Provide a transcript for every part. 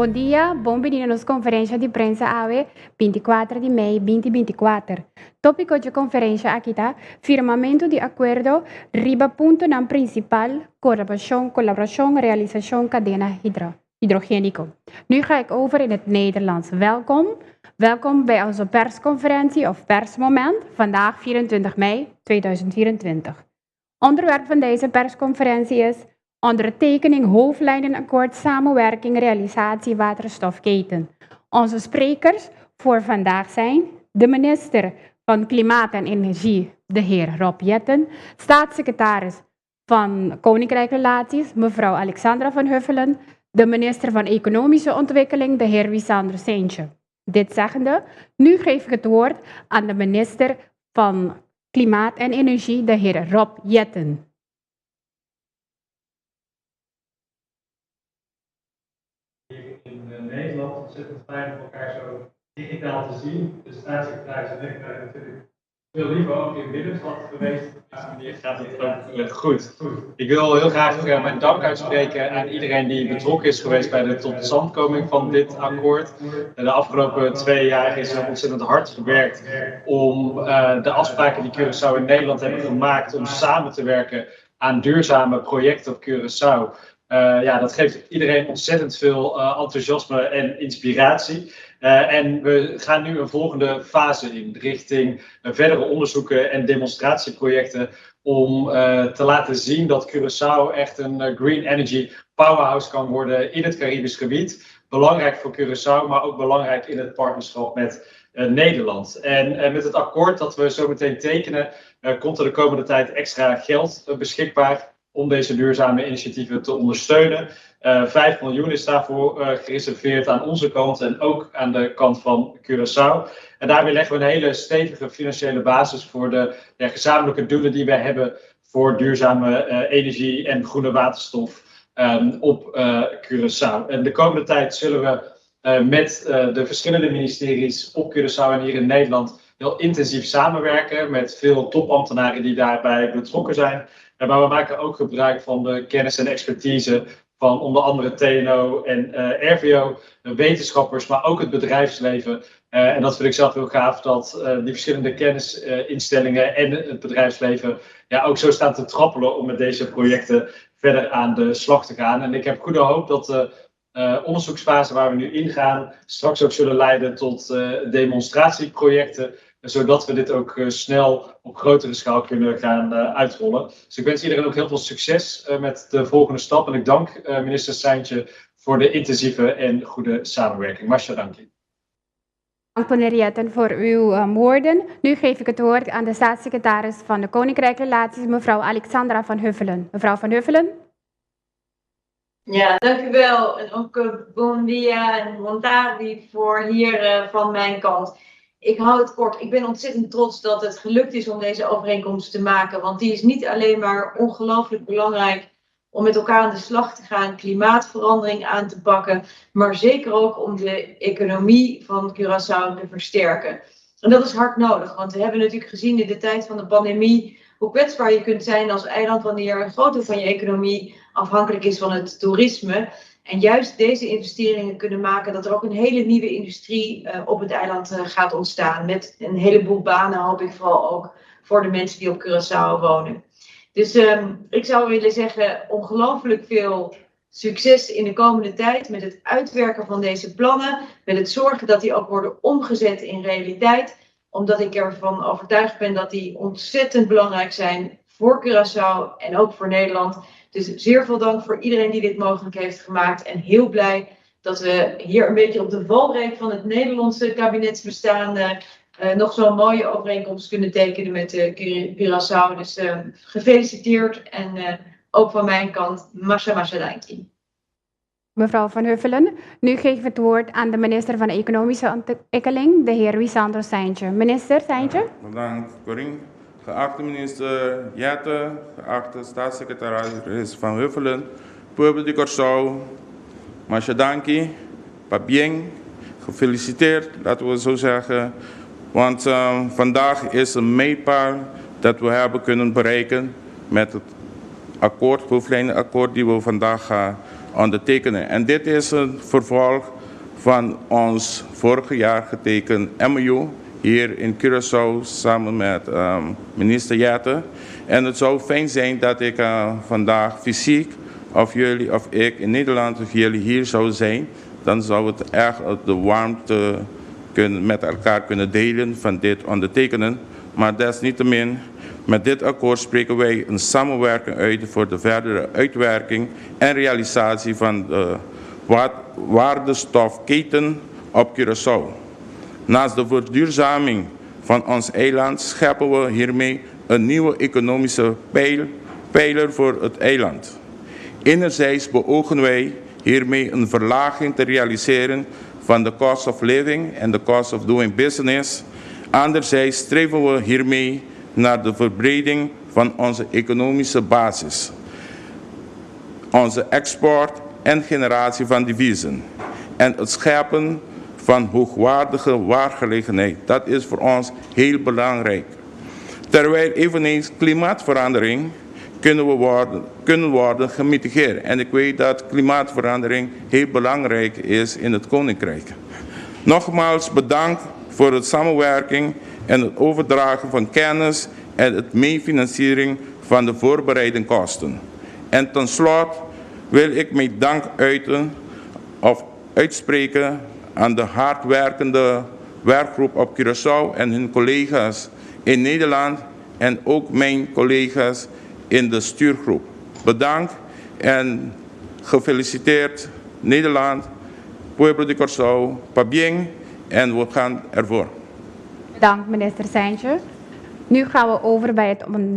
Bon dia, bon bini na nos konferensha di prensa awe, 24 di mei 2024. Tópiko dje konferensha aki ta Firmamentu di akuerdo riba puntonan prinsipal kolaborashon kolaborashon realisashon kadena hidro hidrogéniko. Nu ga ik over in het Nederlands. Welkom. Welkom bij onze persconferentie of persmoment vandaag 24 mei 2024. Onderwerp van deze persconferentie is ondertekening hoofdlijnenakkoord samenwerking realisatie waterstofketen. Onze sprekers voor vandaag zijn de minister van Klimaat en Energie, de heer Rob Jetten, staatssecretaris van Koninkrijkrelaties, mevrouw Alexandra van Huffelen, de minister van Economische Ontwikkeling, de heer Wisandro Seintje. Dit zeggende, nu geef ik het woord aan de minister van Klimaat en Energie, de heer Rob Jetten. Hier in Nederland. Ontzettend fijn om elkaar zo digitaal te zien. De staatssecretaris en ik zijn natuurlijk veel liever ook in Willemstad geweest. Op deze manier gaat het ook goed. Ik wil heel graag mijn dank uitspreken aan iedereen die betrokken is geweest bij de totstandkoming van dit akkoord. De afgelopen 2 jaar is er ontzettend hard gewerkt om de afspraken die Curaçao en Nederland hebben gemaakt om samen te werken aan duurzame projecten op Curaçao. Ja, dat geeft iedereen ontzettend veel enthousiasme en inspiratie. En we gaan nu een volgende fase in, richting verdere onderzoeken en demonstratieprojecten om te laten zien dat Curaçao echt een green energy powerhouse kan worden in het Caribisch gebied. Belangrijk voor Curaçao, maar ook belangrijk in het partnerschap met Nederland. En met het akkoord dat we zo meteen tekenen, komt er de komende tijd extra geld beschikbaar om deze duurzame initiatieven te ondersteunen. 5 miljoen is daarvoor gereserveerd aan onze kant en ook aan de kant van Curaçao. En daarmee leggen we een hele stevige financiële basis voor de, ja, gezamenlijke doelen die wij hebben voor duurzame energie en groene waterstof op Curaçao. En de komende tijd zullen we met de verschillende ministeries op Curaçao en hier in Nederland heel intensief samenwerken met veel topambtenaren die daarbij betrokken zijn. Maar we maken ook gebruik van de kennis en expertise van onder andere TNO en RVO, wetenschappers, maar ook het bedrijfsleven. En dat vind ik zelf heel gaaf, dat die verschillende kennisinstellingen en het bedrijfsleven, ja, ook zo staan te trappelen om met deze projecten verder aan de slag te gaan. En ik heb goede hoop dat de onderzoeksfase waar we nu ingaan straks ook zullen leiden tot demonstratieprojecten, zodat we dit ook snel op grotere schaal kunnen gaan uitrollen. Dus ik wens iedereen ook heel veel succes met de volgende stap en ik dank minister Cijntje voor de intensieve en goede samenwerking. Masha danki. Dank meneer Jetten voor uw woorden. Nu geef ik het woord aan de staatssecretaris van de Koninkrijkrelaties, mevrouw Alexandra van Huffelen. Mevrouw van Huffelen. Ja, dank u wel. En ook bon dia en bon tardi voor hier van mijn kant. Ik hou het kort. Ik ben ontzettend trots dat het gelukt is om deze overeenkomst te maken. Want die is niet alleen maar ongelooflijk belangrijk om met elkaar aan de slag te gaan, klimaatverandering aan te pakken, maar zeker ook om de economie van Curaçao te versterken. En dat is hard nodig, want we hebben natuurlijk gezien in de tijd van de pandemie hoe kwetsbaar je kunt zijn als eiland wanneer een groot deel van je economie afhankelijk is van het toerisme. En juist deze investeringen kunnen maken dat er ook een hele nieuwe industrie op het eiland gaat ontstaan. Met een heleboel banen, hoop ik vooral ook voor de mensen die op Curaçao wonen. Dus ik zou willen zeggen, ongelooflijk veel succes in de komende tijd met het uitwerken van deze plannen. Met het zorgen dat die ook worden omgezet in realiteit. Omdat ik ervan overtuigd ben dat die ontzettend belangrijk zijn voor Curaçao en ook voor Nederland. Dus zeer veel dank voor iedereen die dit mogelijk heeft gemaakt. En heel blij dat we hier een beetje op de valreep van het Nederlandse kabinetsbestaan nog zo'n mooie overeenkomst kunnen tekenen met Curaçao. Dus gefeliciteerd en ook van mijn kant, masha masha danki. Mevrouw Van Huffelen, nu geef ik het woord aan de minister van Economische Ontwikkeling, de heer Wisandro Cijntje. Minister Cijntje. Bedankt, Corine. Geachte minister Jetten, geachte staatssecretaris Van Huffelen, pueblo di Kòrsou, masha danki, pabien, gefeliciteerd, laten we zo zeggen. Want vandaag is een mijlpaal dat we hebben kunnen bereiken met het akkoord, hoofdlijnenakkoord die we vandaag gaan ondertekenen. En dit is een vervolg van ons vorig jaar getekend MOU hier in Curaçao samen met minister Jette. En het zou fijn zijn dat ik vandaag fysiek, of jullie of ik in Nederland of jullie hier zouden zijn. Dan zou het echt de warmte kunnen, met elkaar kunnen delen van dit ondertekenen. Maar desniettemin, met dit akkoord spreken wij een samenwerking uit voor de verdere uitwerking en realisatie van de waardestofketen op Curaçao. Naast de verduurzaming van ons eiland scheppen we hiermee een nieuwe economische pijler voor het eiland. Enerzijds beogen wij hiermee een verlaging te realiseren van de cost of living en de cost of doing business. Anderzijds streven we hiermee naar de verbreding van onze economische basis, onze export en generatie van deviezen en het scheppen van hoogwaardige werkgelegenheid. Dat is voor ons heel belangrijk. Terwijl eveneens klimaatverandering kunnen worden gemitigeerd. En ik weet dat klimaatverandering heel belangrijk is in het Koninkrijk. Nogmaals bedankt voor de samenwerking en het overdragen van kennis en het meefinanciering van de voorbereiding kosten. En tenslotte wil ik mijn dank uiten of uitspreken aan de hardwerkende werkgroep op Curaçao en hun collega's in Nederland en ook mijn collega's in de stuurgroep. Bedankt en gefeliciteerd Nederland, Pueblo de Curaçao, Pabien en we gaan ervoor. Bedankt minister Cijntje. Nu gaan we over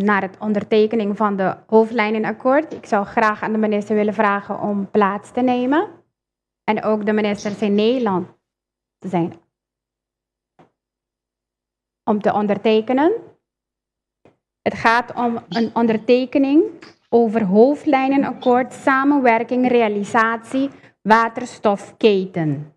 naar het ondertekening van de hoofdlijnenakkoord. Ik zou graag aan de minister willen vragen om plaats te nemen. En ook de ministers in Nederland te zijn. Om te ondertekenen. Het gaat om een ondertekening over hoofdlijnenakkoord, samenwerking, realisatie, waterstofketen.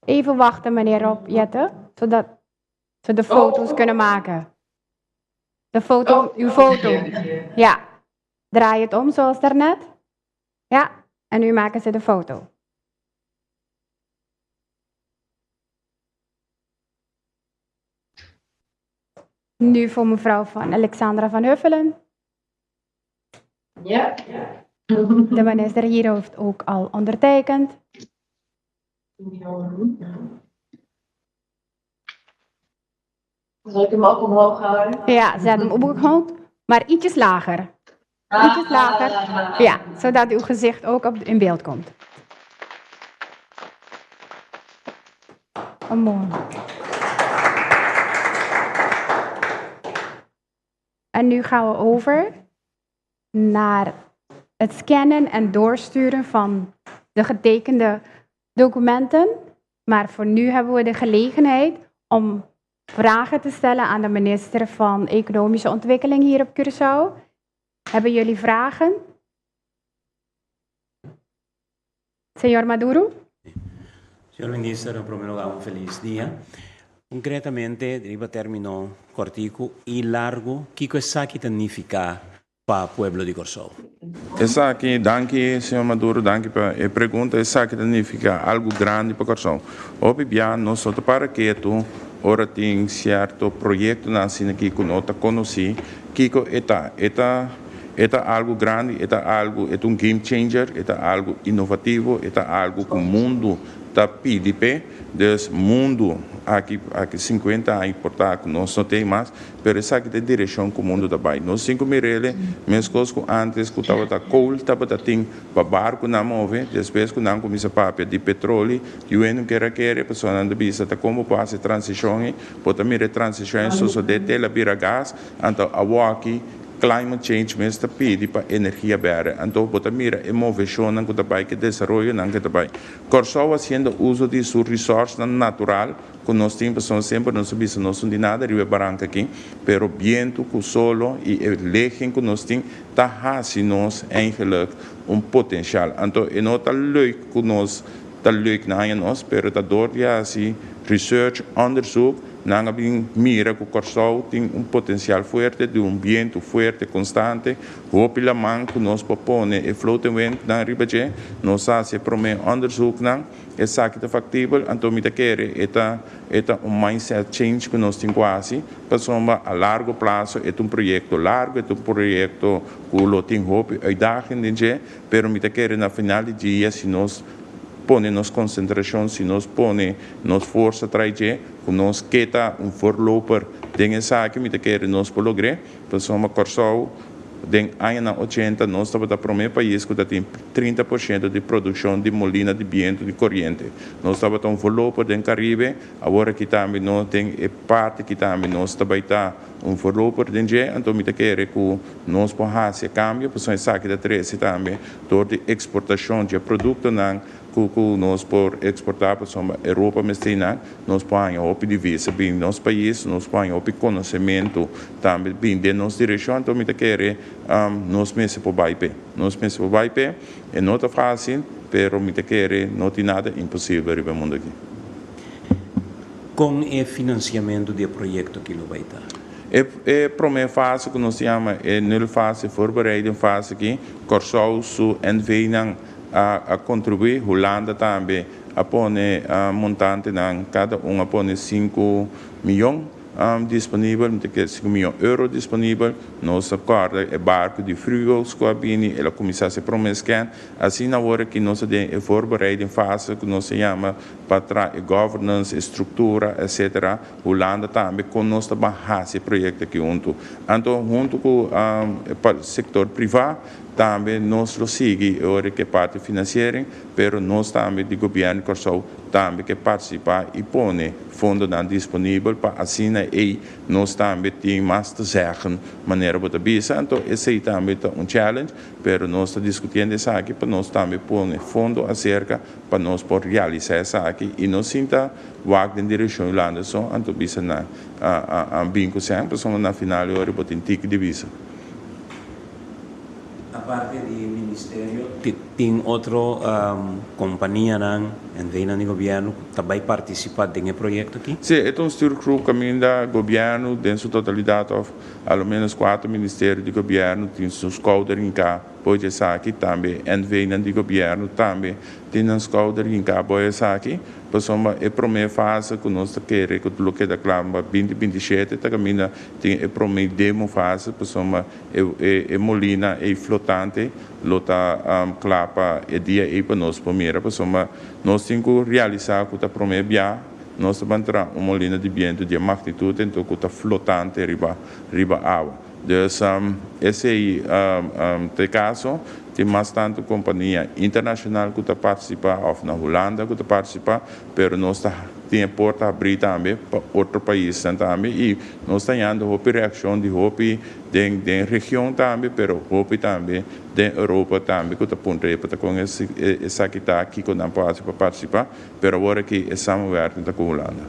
Even wachten, meneer Rob Jetten, zodat ze de foto's kunnen maken. De foto, uw foto. Ja, draai het om zoals daarnet. Ja, en nu maken ze de foto. Nu voor mevrouw van Alexandra van Huffelen. Ja. De minister hier heeft ook al ondertekend. Zal ik hem ook omhoog houden? Ja, zet hem omhoog, maar ietsjes lager. Ietsjes lager. Ja, zodat uw gezicht ook in beeld komt. Oh, mooi. En nu gaan we over naar het scannen en doorsturen van de getekende documenten. Maar voor nu hebben we de gelegenheid om vragen te stellen aan de minister van Economische Ontwikkeling hier op Curaçao. Hebben jullie vragen? Señor Maduro? Señor minister, en primer lugar, un feliz dia. Concretamente, riba término kòrtiku i largu, kiko esaki ta nifiká pa pueblo di Kòrsou? Esaki, danki, señor Maduro, danki pa e pregunta. Esaki ta nifiká algu grandi pa Kòrsou. Hopi bia nos no ta para ketu ora tin sierto proyektonan asina aki ku no ta konosí kiko e ta. E ta e ta algu grandi, e ta algu, e ta un game changer, e ta algu inovativo, e ta algu ku mundu ta pidi p'e. Dus mundu aki aki 50 aña por ta ku nos no tin mas, pero esaki ta e direkshon ku mundu ta bai. Nos tin ku mir'el meskos ku antes ku tabata kool tabata tin pa barkunan move, despues ku nan kuminsá papia di petroli, yu no kier a kere, pasobra nan ta bisa ta kon bo por hasi e transishon ei, bo ta mira e transishon ei sosodé te el a bira gas, anto awoki climate change mes ta pidi pa energia bèrdè. Anto bo ta mira e moveshonnan ku ta bai, ku e desaroyonan ku ta bai. Kòrsou hasiendo uso di su resourcenan natural ku nos tin, pasobra semper nos a bisa nos no tin nada riba e baranka aki, pero bientu ku solo i e ligging ku nos tin ta hasi nos eigenlijk un potensial. Anto e no ta leuk ku nos. ta leuk nan haña nos, pero ta dor di hasi research, onderzoek, nan a bin mira ku Kòrsou tin un potensial fuerte di un bientu fuerte konstante, hopi laman ku nos por pone e floating wind nan riba dje. Nos a hasi e promé onderzoeknan, esaki ta faktibel, anto mi ta kere e ta e ta un mindset change ku nos tin ku hasi, pasobra a largo plaso e ta un proyekto largo, e ta un proyekto ku lo tin hopi uitdaging den dje. Pero mi ta kere na final di dia si nos pone nos konsentrashon, si nos pone nos forsa trai dje, ku nos ke ta un voorloper den esaki, mi ta kere nos por logr'é. Pasobra Kòrsou den añanan ochenta nos tabata promé pais ku ta tin 30 por shento di produkshon di molina di bientu di koriente. Nos tabata un voorloper den Karibe, awor aki tambe nos den e parti aki tambe nos ta bai ta un voorloper den dje, anto mi ta kere ku Nos por hasi e kambio pasobra esaki ta trese tambe dor di eksportashon dje produktonan ku ku nos por eksportá pasobra Europa mester einan. Nos por haña hopi divisa bin nos pais, nos por haña hopi konosementu tambe bin den nos direkshon. Anto mi ta kere nos mester por bai p'e. Nos mester por bai p'e. E no ta fásil, pero mi ta kere no tin nada imposibel riba e mundu aki. Kon e finansiamentu di e proyekto aki lo bai ta? E promé fase ku nos yama e nul fase, voorbereiding fase aki, Kòrsou su NV-nan a kontribuí, Hulanda tambe a pone montantenan, kada un a pone sinku miyon disponibel, mi ta kere sinku miyon euro disponibel. Nos a kòrda e barku di Frugos ku a bini, el a kuminsá hasi e promé scan. Asina awor aki nos ta den e voorbereiding fase ku nos ta yama pa traha e governance, e struktura, etcetera. Hulanda tambe kon nos ta ban hasi e proyekto aki huntu. Anto huntu ku e sektor privá tambe nos lo sigui e ora ku e parti finansiering, pero nos tambe di gobièrnu di Kòrsou tambe ke partisipá i pone fondonan disponibel pa asina ei nos tambe tin mas te zeggen manera bo ta bisa. Anto esei tambe ta un challenge, pero nos ta diskutiendo esaki pa nos tambe pone fondo aserka pa nos por realisá esaki i no sinta Wak den direkshon Hulanda so, anto bisa nan a bin ku sèn, pasobra na final e ora bo tin tiki di bisa. Aparte di ministerio tin otro kompanianan, NVnan di gobièrnu ku ta bai partisipá den e proyekto aki? Sí, e ta un stuurgroep kaminda gobièrnu den su totalidat òf a lo ménos kuater ministerio di gobièrnu tin su skouder hinká bo dje esaki, tambe NVnan di gobièrnu tambe tin nan skouder hinká bo esaki. Pasobra e promé fase ku nos ta kere ku lo keda kla pa binti 27 ta kaminda tin e promé demo fase pasobra e molina ei flotante lo ta kla pa e dia ei pa nos por mira pasobra nos tin ku realisá ku ta promé bia nos ta ban traha un molina di bientu di e magnitut ento ku ta flotante riba riba awa. Dus esei ta e kaso. Tin mas tantu kompania internashonal ku ta partisipá òf na Hulanda ku ta partisipá, pero nos ta tin e porta habrí tambe pa otro paisnan tambe i nos ta hañando hopi reakshon di hopi den den region tambe, pero hopi tambe den Europa tambe ku ta puntra e pa ta kon esaki ta, kiko nan por hasi pa partisipá, pero awor aki e samenwerking ta ku Hulanda.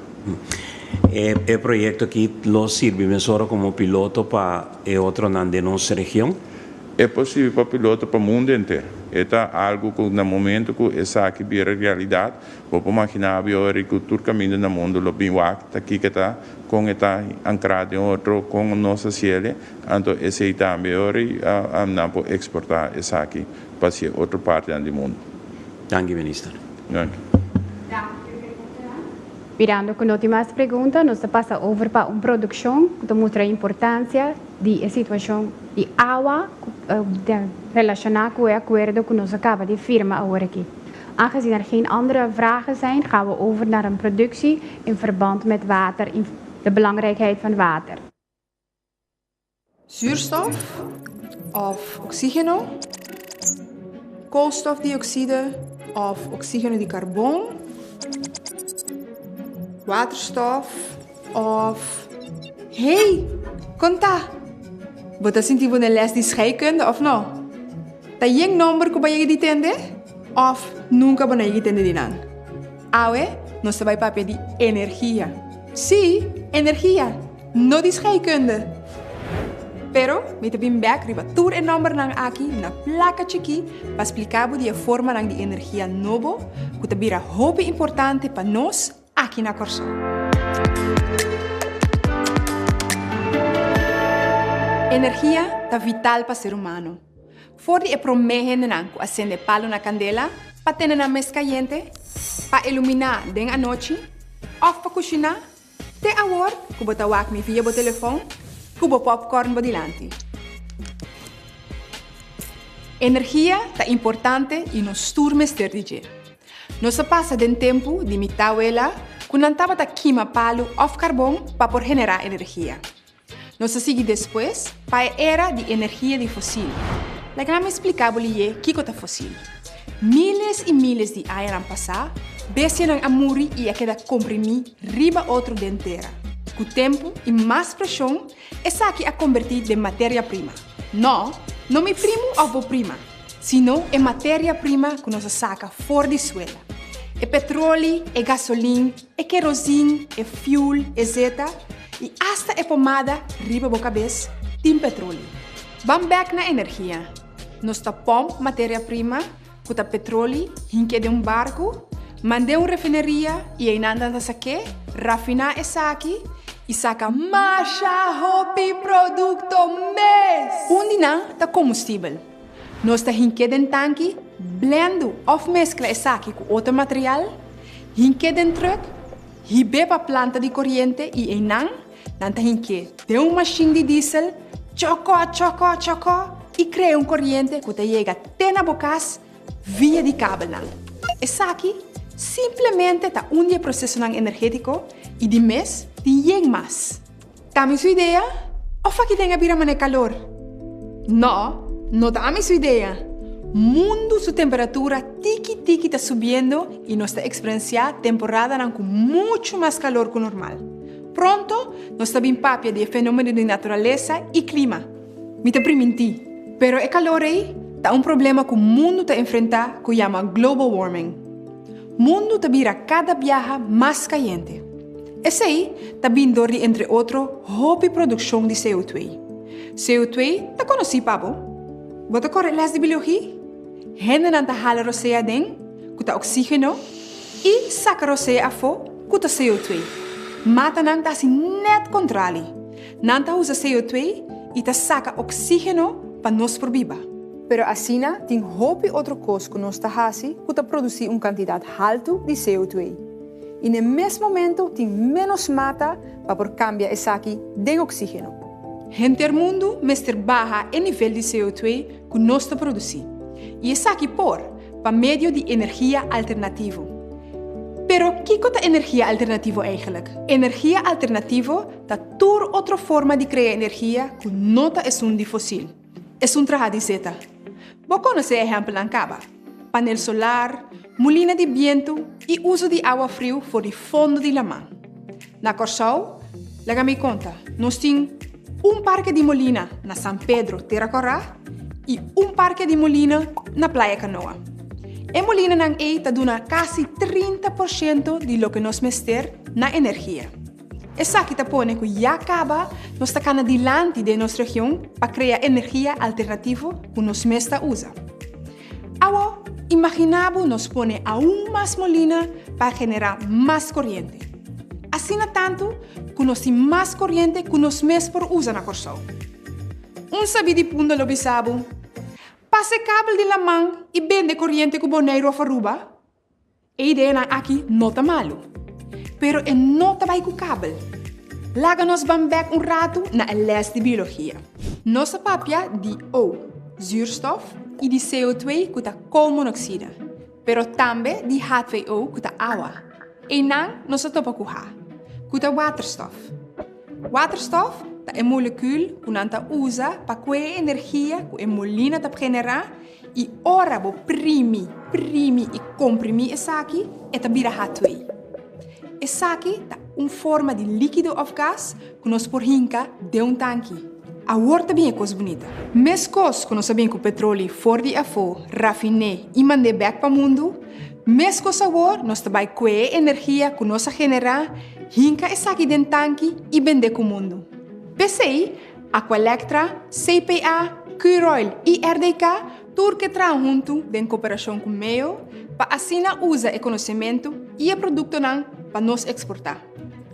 E proyekto aki lo sirbi mesora komo piloto pa e otronan den nos region? E por sirbi pa piloto pa mundu henter. E ta algu ku na momentu ku esaki bira realidat, bo por maginá bo ora ku tur kaminda na mundu lo bin wak ta kiko ta, kon e ta ankrá den otro, kon nos a siele, anto esei tambe ora nan por eksportá esaki pa si e otro partinan di mundu. Danki Minister. Danki. Mirando ku no tin mas pregunta, nos ta pasa over pa un produkshon ku ta mustra e importansia di e situashon di awa relashoná ku e akuerdo ku nos a kaba di firma awor aki. Aangezien er geen andere vragen zijn, gaan we over naar een productie in verband met water, de belangrijkheid van water. Zuurstof of oxígeno, koolstofdioxide of oxígeno di carbon, waterstof of. Hey, kon ta? Bo ta sinti bo den les di scheikunde of no? Ta yen nomber ku bo a yega di tende of nunka bo no a yega di tende di nan? Awe nos ta bai papia di energia. Sí, energia! No di scheikunde! Pero mi ta bin bèk riba tur e nòmbernan aki na plaka chikí pa spliká bo di e formanan di energia nobo ku ta bira hopi importante pa nos aki na Kòrsou. Energia ta vital pa ser humano. For di e promé hendenan ku a sende palu na kandela pa tene nan mes kayente, pa iluminá den anochi òf pa kushiná, Te awor ku bo ta wak mi via bo telefon ku bo popcorn bo dilanti. Energia ta importante i nos tur mester di dje. Nos a pasa den tempu di mi tawela ku nan tabata kima palu òf karbon pa por generá energia. Nos a sigui despues pa e era di energia di fosil. Laga mi splika bo liye kiko ta fosil. Miles i miles di añanan pasá, bestianan a muri i a keda komprimí riba otro den tera. Ku tempu i mas preshon, esaki a kombertí den materia prima. No, no mi primu òf bo prima, sino e materia prima ku nos a saka for di suela. E petroli, e gasolin, E kerozin, e fuel, e zeta i asta e pomada riba bo kabes tin petroli. Ban bek na energia. Nos ta pòmp materia prima, ku ta petroli, hink'é den un barku, mand'é un refineria i einan nan ta sak'é, rafiná esaki i saka masha hopi produkto mes! Un di nan ta komustibel. Nos ta hink'é den tanki, blendu òf meskla esaki ku otro material, hink'é den trùk, hib'é pa planta di koriente i einan nan ta hink'é den un mashin di diesel, chòkò, chòkò, chòkò, i krea un koriente ku ta yega te na bo kas via di kabelnan. Esaki simplemente ta un di e prosesonan energétiko i di mes tin yen mas. Ta mi su idea of aki den a bira manera calor? No, no ta ami su idea. Mundu su temperatura tiki tiki ta subiendo y nos ta experiencia temporadanan cu mucho mas calor cu normal. Pronto nos ta bin papia di e fenomeno di naturalesa y clima. Mi ta priminti. Pero e calor ey ta un problema cu mundu ta enfrenta cu yama global warming. Mundu ta bira kada biaha mas kayente. Esei ta bin dor di entre otro hopi produkshon di CO2. CO2 ta konosí pa bo? Bo ta kore les di biologi? Hendenan ta hala rosea aden, ku ta oksígeno, i saka rosea afó, ku ta CO2. Matanan ta hasi nèt kontrali. Nan ta usa CO2 i ta saka oksígeno pa nos por biba. Pero asina tin hopi otro kos ku nos ta hasi ku ta produsí un kantidat haltu di CO2. I n'e mes momento tin ménos mata pa por kambia esaki den oksígeno. Henter mundu mester baha e nivel di CO2 ku nos ta produsí. I esaki por pa medio di energia alternativo. Pero kiko ta energia alternativo eigenlijk? Energia alternativo ta tur otro forma di krea energia ku no ta esun di fosil. Esun traha di zeta. Bo konosé ehèmpelnan kaba, panel solar, mulina di bientu i uso di awa friu for di fondo di laman. Na Kòrsou, laga mi konta, nos tin un parke di molina na San Pedro, Tera Kòrá, i un parke di molina na Playa Kanoa. E molinanan ei ta duna kasi 30 por shento di loke nos mester na energia. Esaki ta pone ku ya kaba nos ta kana dilanti den nos region pa krea energia alternativo ku nos mes ta usa. Awo, imaginá bo nos pone aun mas molina pa generá mas koriente. Asina tantu ku nos tin mas koriente ku nos mes por usa na Kòrsou. Un sabí di Punda lo bisa bo, Pasa e kabel di laman i bende koriente ku Boneiru òf Aruba. E ideanan aki no ta malu, pero e no ta bai ku kabel. Laga nos ban bèk un ratu na e lès di biologia. Nos a papia di O, zuurstof, i di CO2 ku ta koolmonoxide, pero tambe di H2O ku ta awa. Einan nos a topa ku H, ku ta waterstof. Waterstof ta e molekül ku nan ta usa pa kue e energia ku e molina ta generá I ora bo primi, primi i komprimí esaki, e ta bira H2. Esaki ta un forma di líkido òf gas ku nos por hinka den un tanki. Awor ta bin e kos bunita. Meskos ku nos a bin ku petroli for di afó, rafin'é i mand'é bèk pa mundu, meskos awor nos ta bai kue e energia ku nos a generá, hinka esaki den tanki i bend'é ku mundu. P'esei. Aqualectra, CPA, Curoil i RDK tur ke traha huntu den koperashon ku meo pa asina usa e konosementu i e produktonan pa nos eksportá.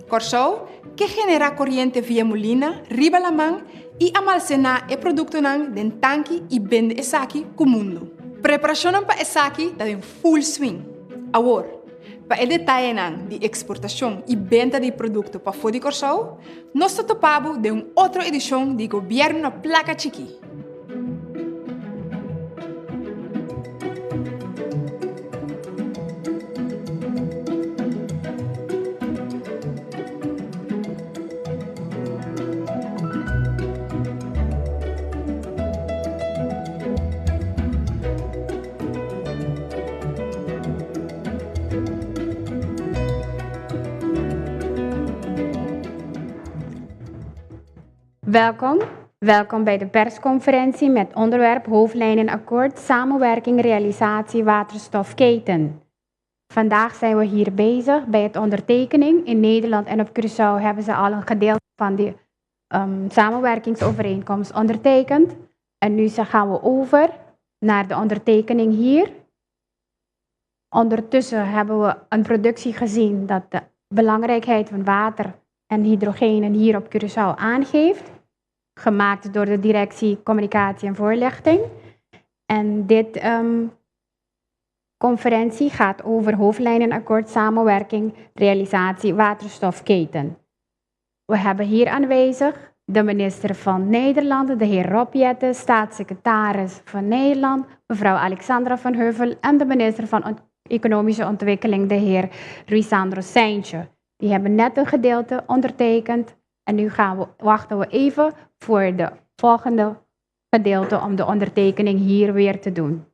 Kòrsou ke generá koriente via mulina riba laman i amalsená e produktonan den tanki i bende esaki ku mundu. Preparashonnan pa esaki ta den full swing. Awor, pa e detayenan di eksportashon i benta di produkto pafó di Kòrsou, nos ta topa bo den un otro edishon di Gobièrnu na Plaka Chikí. Welkom. Welkom bij de persconferentie met onderwerp Hoofdlijnenakkoord Samenwerking Realisatie Waterstofketen. Vandaag zijn we hier bezig bij het ondertekening. In Nederland en op Curaçao hebben ze al een gedeelte van die samenwerkingsovereenkomst ondertekend. En nu gaan we over naar de ondertekening hier. Ondertussen hebben we een productie gezien dat de belangrijkheid van water en hydrogenen hier op Curaçao aangeeft. Gemaakt door de directie Communicatie en Voorlichting. En dit conferentie gaat over hoofdlijnenakkoord samenwerking realisatie waterstofketen. We hebben hier aanwezig de minister van Nederland, de heer Rob Jetten, staatssecretaris van Nederland, mevrouw Alexandra van Heuvel en de minister van Economische Ontwikkeling, de heer Ruisandro Cijntje. Die hebben net een gedeelte ondertekend en nu wachten we even voor de volgende gedeelte om de ondertekening hier weer te doen.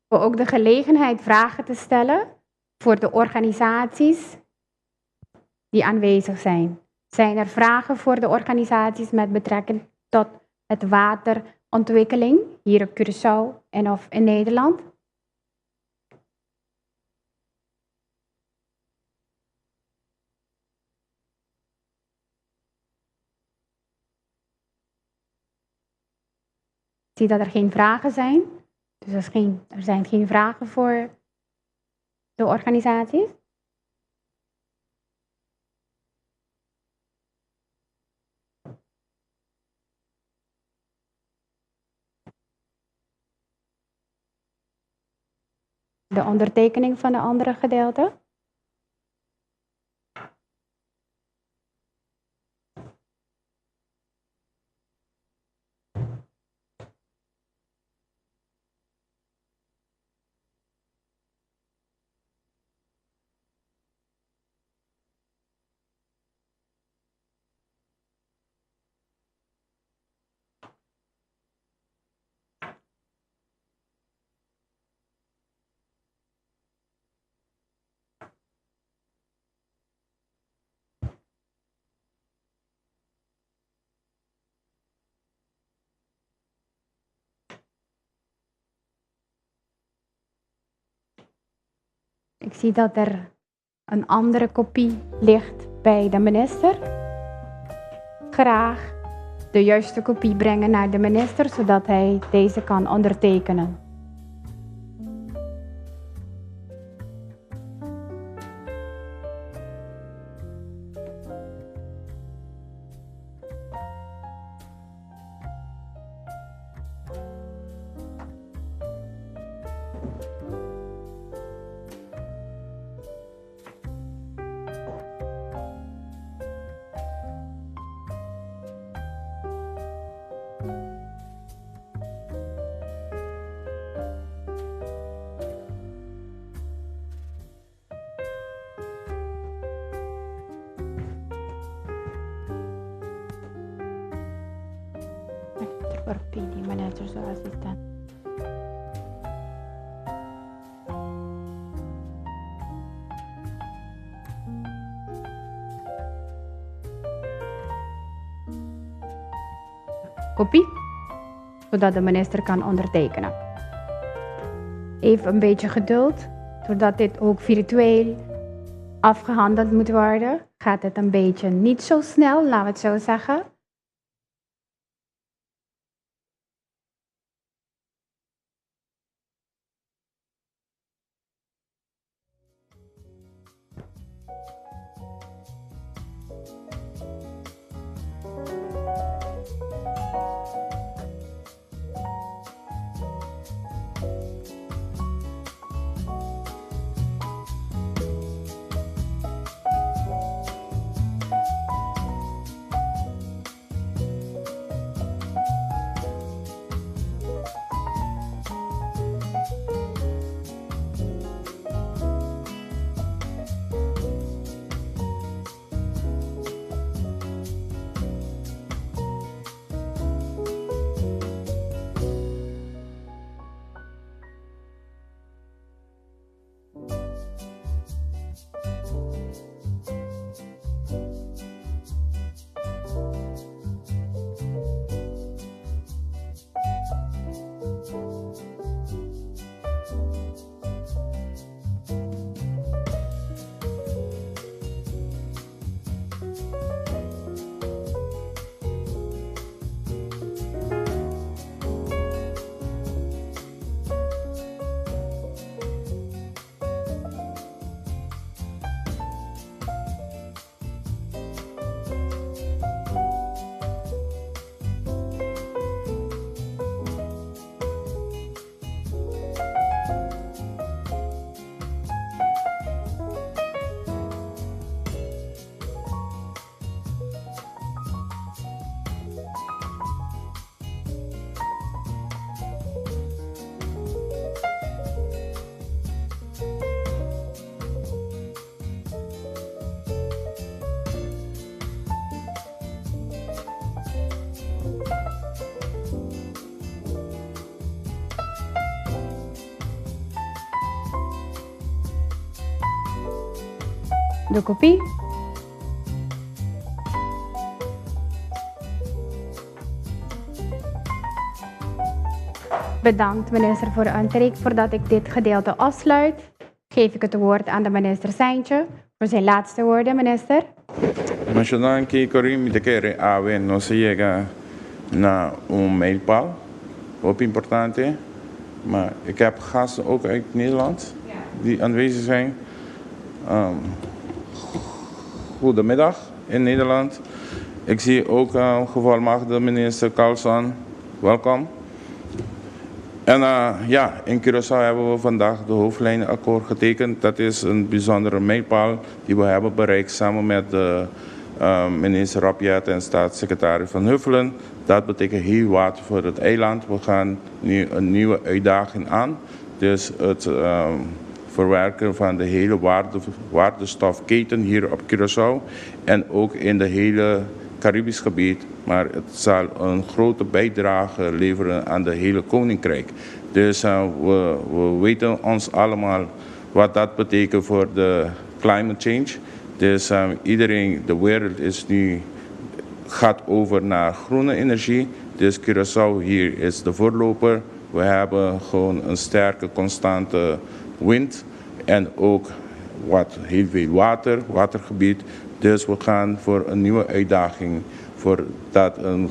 We ook de gelegenheid vragen te stellen voor de organisaties die aanwezig zijn. Zijn er vragen voor de organisaties met betrekking tot het waterontwikkeling hier op Curaçao en of in Nederland? Ik zie dat er geen vragen zijn. Dus er zijn geen vragen voor de organisaties. De ondertekening van de andere gedeelte. Ik zie dat er een andere kopie ligt bij de minister. Graag de juiste kopie brengen naar de minister, zodat hij deze kan ondertekenen. Por pidi minister su asistente. Kopie, zodat de minister kan ondertekenen. Even een beetje geduld, doordat dit ook virtueel afgehandeld moet worden, gaat het een beetje niet zo snel, laten we het zo zeggen. De kopie. Bedankt minister voor uw intrek. Voordat ik dit gedeelte afsluit, geef ik het woord aan de minister Seintje voor zijn laatste woorden, minister. Masha danki, Corinne. Mi ta kere awe nos a yega na un mijlpaal. Hopi importante. Maar ik heb gasten ook uit Nederland die aanwezig zijn. Goedemiddag in Nederland. Ik zie ook gevolmachtigde minister Carlson. Welkom. En ja, in Curaçao hebben we vandaag de hoofdlijnenakkoord getekend. Dat is een bijzondere mijlpaal die we hebben bereikt samen met de minister Rob Jetten en staatssecretaris Van Huffelen. Dat betekent heel wat voor het eiland. We gaan nu een nieuwe uitdaging aan. Dus het verwerken van de hele waardestofketen hier op Curaçao en ook in de hele Caribisch gebied. Maar het zal een grote bijdrage leveren aan de hele koninkrijk. Dus we weten ons allemaal wat dat betekent voor de climate change. Dus iedereen, de wereld is nu, gaat over naar groene energie. Dus Curaçao hier is de voorloper. We hebben gewoon een sterke, constante wind en ook wat heel veel water, watergebied. Dus we gaan voor een nieuwe uitdaging, voor dat een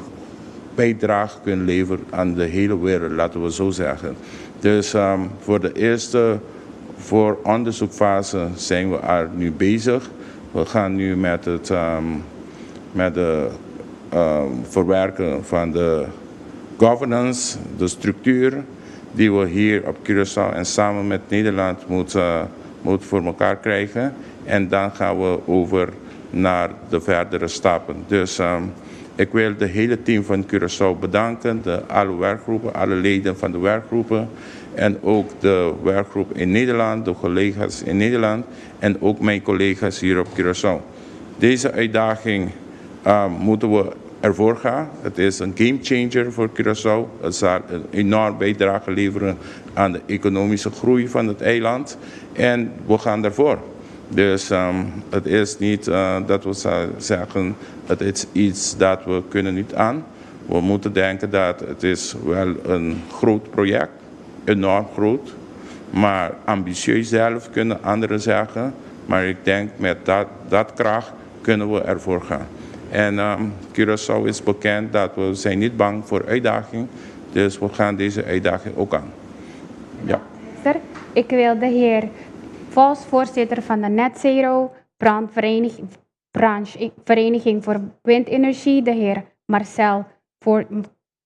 bijdrage kunnen leveren aan de hele wereld, laten we zo zeggen. Dus voor de eerste voor onderzoekfase zijn we al nu bezig. We gaan nu met het verwerken van de governance, de structuur die we hier op Curaçao en samen met Nederland moeten voor elkaar krijgen. En dan gaan we over naar de verdere stappen. Dus ik wil de hele team van Curaçao bedanken, alle werkgroepen, alle leden van de werkgroepen en ook de werkgroep in Nederland, de collega's in Nederland en ook mijn collega's hier op Curaçao. Deze uitdaging moeten we ervoor ga. Het is een game changer voor Curaçao. Het zal een enorm bijdrage leveren aan de economische groei van het eiland. En we gaan daarvoor. Dus het is niet dat we zeggen, het is iets dat we kunnen niet aan. We moeten denken dat het is wel een groot project, enorm groot. Maar ambitieus zelf kunnen anderen zeggen. Maar ik denk met dat kracht kunnen we ervoor gaan. En Curaçao is bekend dat we zijn niet bang voor uitdaging. Dus we gaan deze uitdaging ook aan. Ja. Ik wil de heer Vos, voorzitter van de Net Zero Branchevereniging voor Windenergie, de heer Marcel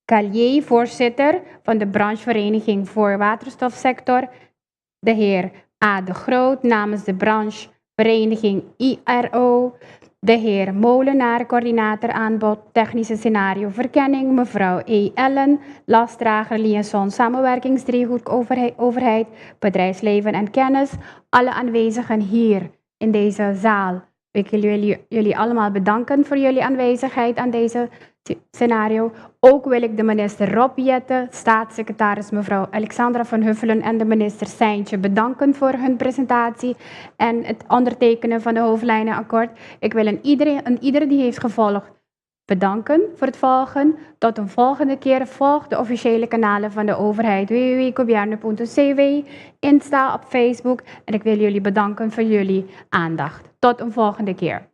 Calier, voorzitter van de branchevereniging voor waterstofsector, de heer A. de Groot namens de branchevereniging IRO, de heer Molenaar, coördinator aanbod technische scenario verkenning, mevrouw E. Ellen, lastdrager liaison samenwerkingsdriehoek overheid, bedrijfsleven en kennis, alle aanwezigen hier in deze zaal. Ik wil jullie allemaal bedanken voor jullie aanwezigheid aan deze scenario. Ook wil ik de minister Rob Jetten, staatssecretaris mevrouw Alexandra van Huffelen en de minister Seintje bedanken voor hun presentatie en het ondertekenen van de hoofdlijnenakkoord. Ik wil een ieder die heeft gevolgd bedanken voor het volgen. Tot een volgende keer. Volg de officiële kanalen van de overheid www.gobierno.cw, Insta op Facebook. En ik wil jullie bedanken voor jullie aandacht. Tot een volgende keer.